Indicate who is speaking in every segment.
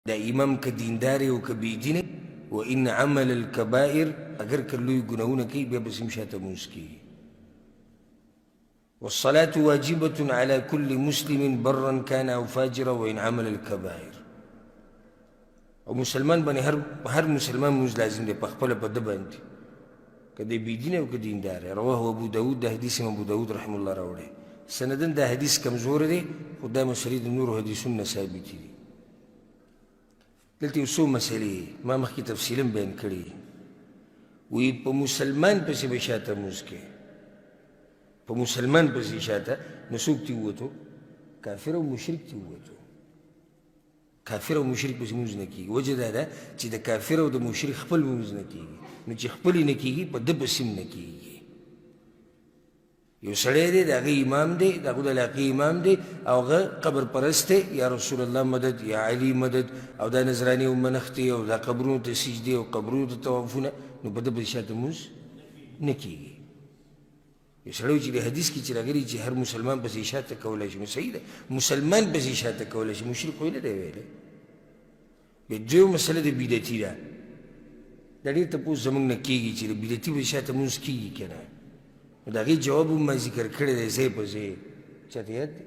Speaker 1: دا امام که دیندار او که بې دینه، و ان عمل الکبائر، اگر که لوی ګناهونه کوي بیا پسې هم شاته لمونځ کېږي. والصلاة واجبة على كل مسلم برا كان أو فاجرا وإن عمل الكبائر. او مسلمان باندې هر مسلمان لمونځ لازم دی په خپله په ده باندې، که دی بې دینه او که دیندار. رواه ابو داود، دا حدیث هم ابو داود رحمه الله راوړی. سنداً دا حدیث کمزوری دی، خو دا مسئلې د نورو حدیثونو نه ثابتې دي. دلته یو څو مسئلې ما مخکې تفصیلاً بیان کړي. وی په مسلمان پسې به شاته لمونځ کوې، په مسلمان پسې شاته، نو څوک ترې ووتو؟ کافر او مشرک ترې ووتو. کافر او مشرک پسې لمونځ نه کېږي. وجه دا ده چې د کافر او د مشرک خپل لمونځ نه کېږي، نو چې خپل یې نه کېږي په ده پسې هم نه کېږي. یو سړی دی، د هغې امام دی، د هغو د علاقې امام دی، او هغه قبر پرست دی، یا رسول الله مدد، یا علی مدد، او دا نذرانې او منښتې، او دا قبرونو ته سجدې او قبرونو ته طوافونه، نو په ده پسې شاته لمونځ نه کېږي. یو سړی چې د حدیث کې چې راغلي چې هر مسلمان پسې شاته کولی شي، نو صحیح ده، مسلمان پسې شاته کولی شي، مشرک خو یې نه دی ویلی. بیا دویمه مسله د بدعتي ده. دا ډېر تپوس زموږ نه کېږي چې د بدعتي پسې شاته لمونځ کېږي که نه. نو د هغې جواب هم ما ذکر کړی دی ځای په ځای. چاته یاد دی؟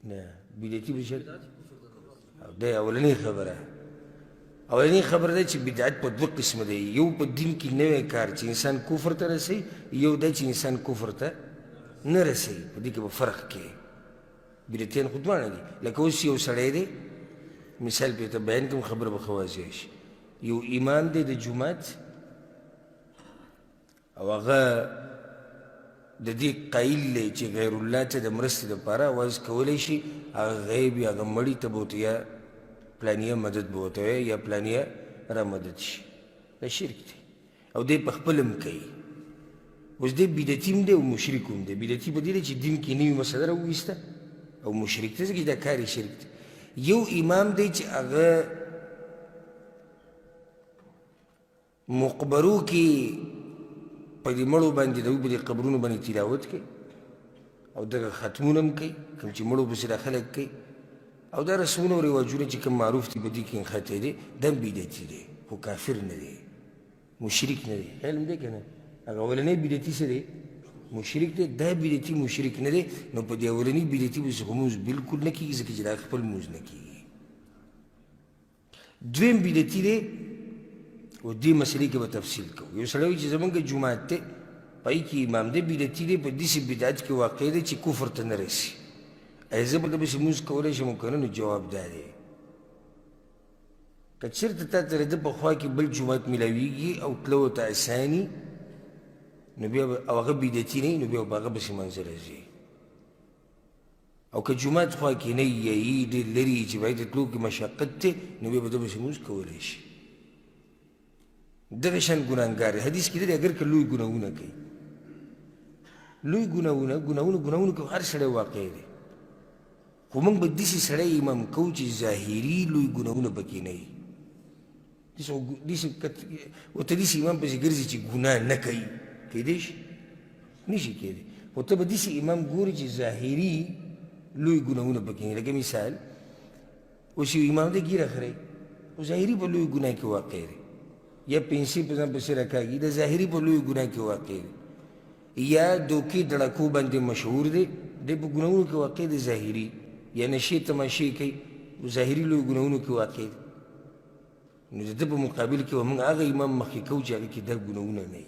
Speaker 1: نه، بدعتي پسې شاته او دا اولنۍ خبره، اولنۍ خبره ده چې بدعت په دوه قسمه دی. یو په دین کې نوی کار چې انسان کفر ته رسوي، یو دا چې انسان کفر ته نه رسوي. په دې کې به فرق کې بدعتیان خو دواړه دي. لکه اوس یو سړی دی، مثال پې ته بیان کوم، خبره به ښه واضح شي. یو امام دی د جومات، او هغه د دې قایل دی چې غیر الله ته د مرستې دپاره اواز کولی شي، هغه غیب یا هغه مړي ته به ورته یا پلانیه مدد به ورته وایي یا پلانیه را مدد شي. دا شرک دی او دی په خپل هم کوي. اوس دی بدعتي هم دی او مشرک هم دی. بدعتي په دې دی چې دین کې نوې مسله راوویسته، او مشرک دی ځکه چې دا کار یې شرک دی. یو امام دی چې هغه مقبرو کې په دې مړو باندې د په دې قبرونو باندې تلاوت کوي او دغه ختمونه هم کوي، کوم چې مړو پسې دا خلک کوي، او دا رسمونه او رواجونه چې کوم معروف دي په دې کې نښتی دی، دا هم بدعتي دی، خو کافر نه دی، مشرک نه دی. علم دی که نه؟ هغه اولنی بدعتي څه دی؟ مشرک دی. دا بدعتي مشرک نه دی، نو په دې اولني بدعتي پسې خو لمونځ بلکل نه کېږي، ځکه چې دا خپل لمونځ نه کېږي. دویم بدعتي دی، او دې مسئلې کې به تفصیل کوو. یو سړی وایي چې زمونږ جومات دی، په هغې کې امام دی، بدعتي دی، په داسې بدعت کې واقع دی چې کفر ته نه رسي، ایا زه به ده پسې لمونځ کولی شم که نه؟ نو جواب دا دی، که چېرته تا ته د ده په خوا کې بل جومات میلاویږي او تلو ورته اساني، نو بیا به او هغه بدعتي نه وي، نو بیا به په هغه پسې منځه راځي. او که جومات خوا کې نه یا یي ډېر لرې چې باید تلو کې مشقت دی، نو بیا به ده پسې لمونځ کولی شي. دغه شان ګناهګار دی. حدیث کې دی اګر که لوی ګناهونه کوي، لوی ګناهونه، ګناهونه ګناهونه کې هر سړی واقع دی، خو موږ به داسې سړی امام کوو چې ظاهري لوی ګناهونه پکې نه وي. داسې ورته داسې امام پسې ګرځي چې ګناه نه کوي، کېدی شي؟ نه شي کېدی. خو ته به داسې امام ګورې چې ظاهري لوی ګناهونه پکې نه. لکه مثال اوس یو امام دی ږیره خرېي، خو ظاهري په لوی ګناه کې واقع دی، یا پنسي په ځان پسې راکاږي، د ظاهري په لوی ګناه کې واقع دی، یا دوکې دړکو باندې مشهور دی، دی په ګناهونو کې واقع دی ظاهري، یا نشې تماشې کوي، ظاهري لوی ګناهونو کې واقع دی. نو د ده په مقابل کې به موږ هغه امام مخکې کوو چې هغه کې دا ګناهونه نه وي.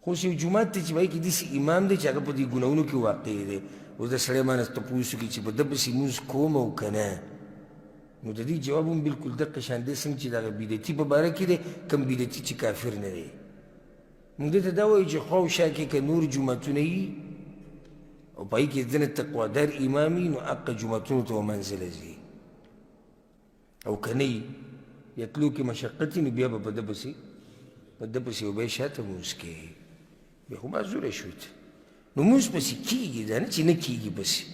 Speaker 1: خو اوس یو جومات دی چې په هغې کې داسې امام دی چې هغه په دې ګناهونو کې واقع دی، اوس د سړی ما نه تپوس وکړي چې په ده پسې لمونځ کوم او که نه، نو د دې جواب هم بلکل دقه شان دی څنګه چې د هغه بدعتي په باره کې دی، کوم بدعتي چې کافر نه دی. موږ دې ته دا وایو چې خوا او شا کې که نور جوماتونه وي او په هغې کې دنه تقوادار امام وي، نو هغه جوماتونو ته به منزله ځي، او که نه وي یا تلو کې مشقت وي، نو بیا به په ده پسې په ده پسې به شاته لمونځ کوي، بیا خو معذوره شوې ته. نو لمونځ پسې کېږي، دا نه چې نه کېږي پسې.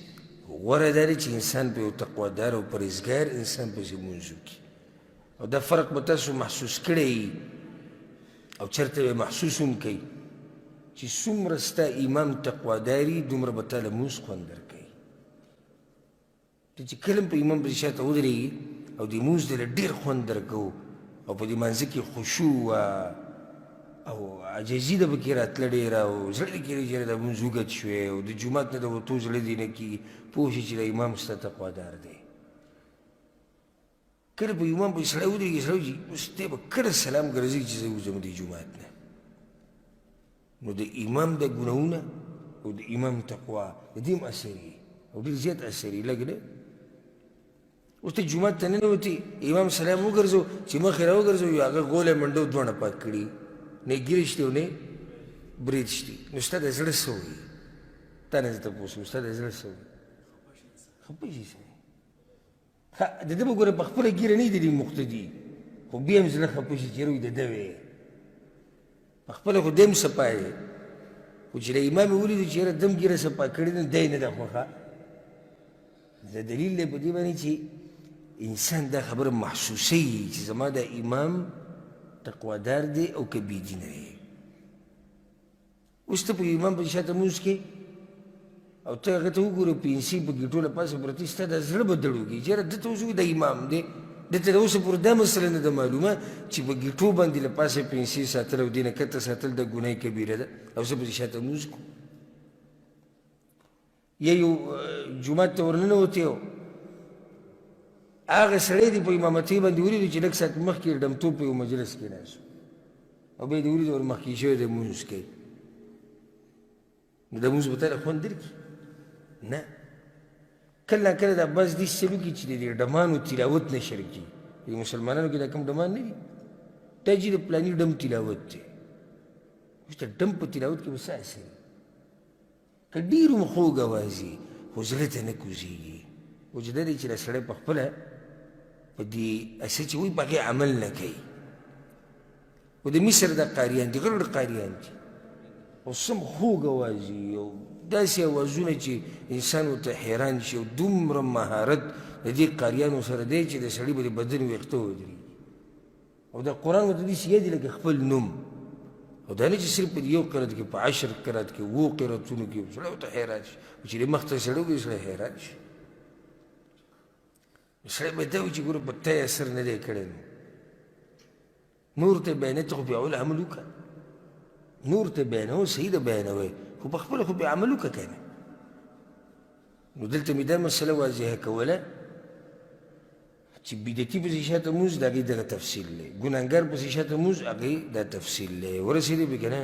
Speaker 1: غوره دا دی چې انسان په یو تقوادار او پرهېزګار انسان پسې لمونځ وکړي، او دا فرق به تاسو محسوس کړی او چېرته به محسوس هم کوي چې څومره ستا امام تقواداري، دومره به تا له لمونځ خوند درکوي. ته چې کله هم په امام پسې شاته ودرېږي او د لمونځ دې له ډېر خوند درکوو او په دې لمانځه کې خشوع وه او عاجزي ده پکې راتله ډېره او زړه دې کېږي چې یاره دا لمونځ اوږد شوی او د جومات نه د وتو زړه دې نه کېږي، پوه شې چې دا امام ستا تقوادار دی. کله په امام پسې سړی ودرېږي، سړی وایي اوس دی به کله سلام ګرځي چې زه وځم د جومات نه. نو د امام د ګناهونه او د امام تقوا د دې هم اثر وي او ډېر زیات اثر وي، لږ نه. اوس ته جومات ته ننوتې، امام سلام وګرځو چې مخ یې راوګرځو، یو هغه غولی منډو دواړه پاک کړي، نه یې ږیره شته او نه یې برېت شته، نو ستا د زړه څه وایي؟ تا نه زه تپوس کوم، ستا د زړه څه وایي؟ خپه شي سړی. د ده به ګوره په خپله ږیره نه وي د دې مقتدي، خو بیا هم زړه خپه شي چې یاره وایي د ده وی، په خپله خو دی هم صفا دی، خو چې له امام یې ولیدو چې یاره ده هم ږیره صفا کړې ده، دی نه ده خوښه. دا دلیل دی په دې باندې چې انسان دا خبره محسوسوي چې زما دا امام تقوادار دی او که بېدینه دی. اوس ته په امام پسې شاته لمونځ کې او ته هغه ته وګوره، پنسي په ګیټو له پاسه پرتې، ستا د زړه به دړوږي چې یاره ده ته اوس وګوره دا امام دی، ده ته تر اوسه پورې دا مسله نه ده معلومه چې په ګیټو باندې له پاسه پنسي ساتل او دې نه کښته ساتل دا ګناه کبیره ده او زه پسې شاته لمونځ کوم. یا یو جومات ته ورننوتی او هغه سړی دی په امامتۍ باندې ولیدو چې لږ ساعت مخکې ډمتوب په یو مجلس کې ناست او بیا یې ولیدو ورمخکې شوی دی لمونځ کوي، نو د لمونځ به تا له خوند درکړي؟ نه. کله ناکله دا بعض داسې چل وکړي چې د دې ډمانو تلاوت نشر کړي. دې مسلمانانو کې دا کوم ډمان نه دي، دا چې د پلاني ډم تلاوت دی، اوس د ډم په تلاوت کې به څه اثر وي؟ که ډېر هم خوږ اواز وي خو زړه ته نه کوزېږي. وجه دا دی چې دا سړی په خپله په دې څه چې وایي په هغې عمل نه کوي. خو د مصر دا قاریان دي، غټ غټ قاریان دي او سم خوږ اواز وي او داسې اوازونه چې انسان ورته حیران شي، او دومره مهارت د دې قاریانو سره دی چې د سړي به د بدن ویښته ودرېږي. او دا قرآن ورته داسې یاد دی لکه خپل نوم، او دا نه چې صرف په یو قرات کې، په 10 قرات کې، 7 قراتونو کې سړی ورته حیران شي، چې د مخته سړی وګوري سړی حیران شي. سړی به دا وایي چې ګوره په تا یې اثر نه دی کړی، نو نور ته بیانوې، ته خو پرې اول عمل وکړه، نور ته بیانوه، صحیح ده بیانوې، خو په خپله خو پرې عمل وکړه که نه. نو دلته مې دا مسله واضحه کوله چې بدعتي پسې شاته لمونځ د هغې دغه تفصیل دی، ګناهګار پسې شاته لمونځ هغې دا تفصیل دی. ورسېدې پرې که نه؟